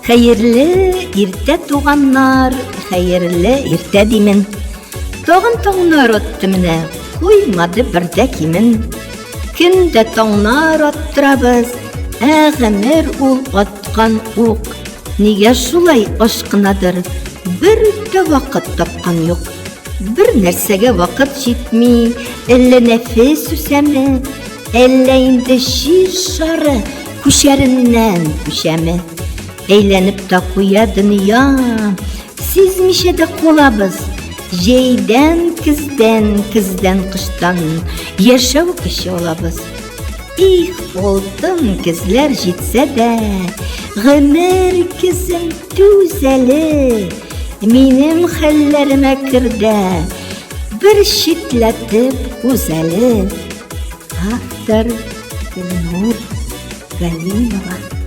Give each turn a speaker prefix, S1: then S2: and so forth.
S1: Хәерле иртә, туганнар, хәерле иртә димен. Тагын таңнар атты менә, куймады бер дә кимен. Көн дә таңнар аттырабыз, ә гомер ул аткан ук. Нигә шулай ашкынадыр, бер дә вакыт тапкан юк. Бер нәрсәгә вакыт җитми, әллә нәфес үсәме, әллә инде җир шары күчәреннән күчәме. Әйләнеп тә куя дөнья, сизмичә дә калабыз. Җәйдән, көздән, көздән кыштан яшәү көче алабыз. Их, алтын көзләр җитсә дә, гомер көзем түз әле. Минем хәлләремә кердә, бер читләтеп уз әле. Автор Гөлнур Галимова.